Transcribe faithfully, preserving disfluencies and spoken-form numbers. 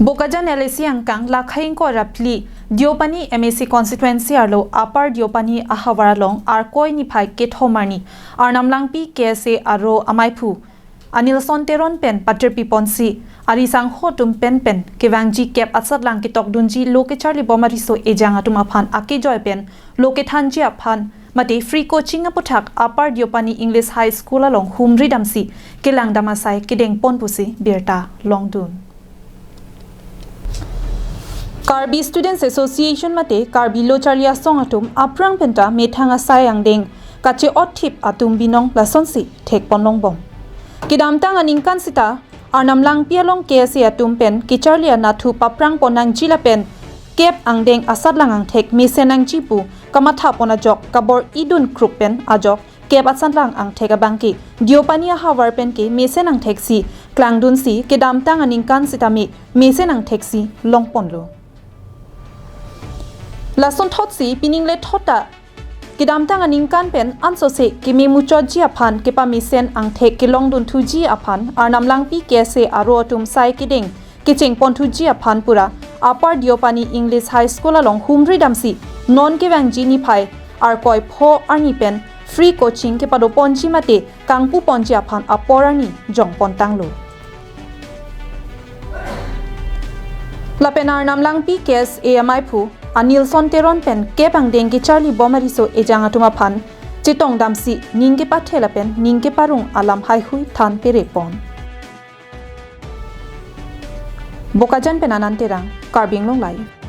Bokajan L A C angkang lakha ingkoi ra phli Deopani M A C constituency arlo Upper Deopani ahavar along Arkoi niphai kethom arni Arnam Langpi K S A aro amaiphu Anilson Teron pen patirpi ponsi arisangho atum pen pen kevangji kep asatlang ketokdunji lo kecharli bom ariso ejang atum aphan akejoi pen lo kethanji aphan mate free coaching aputhak Upper Deopani English High School along humri damsi kelang dam asai kedeng pon pusi birta longdun. Karbi Students Association mate Karbi Lo Charli Asong atum aphrang penta methang asai angdeng kache-ot thip atum binong lasonsi thek pon long bom. Kedamtang aningkan sita Arnam Langpi along K S A atum pen kecharli anathu paphrang pon nangji lapen kep angdeng asatlang angthek mesen nangji pu kamatha pon ajok kabor-idun krup pen ajok kep asatlang angthek abangke Deopani ahavar pen ke mesen angthek si klangdunsi kedamtang aningkan sitame mesen angthek si long ponlo. Lason thotsi pining le thot ta kedamtang aningkan pen ansose keme muchotji aphan kepamesen angthek kelongdun thuji aphan Arnam Langpi K S A aro atum sai kedeng kecheng pon thuji aphan pura Upper Deopani English High School along humri damsi non kevangji niphai Arkoi pho arni pen free coaching kepado ponji mate kangpu ponji aphan apor arni jong pon tanglo. Lapen Arnam Langpi K S A amaiphu Anilson Teron pen kep angdeng kecharli bom ariso ejang atum aphan chetong damsi ning kepathe lapen ning keparong alam haihui than pere pon. Bokajan pen Anand Terang, Karbi Anglong Live.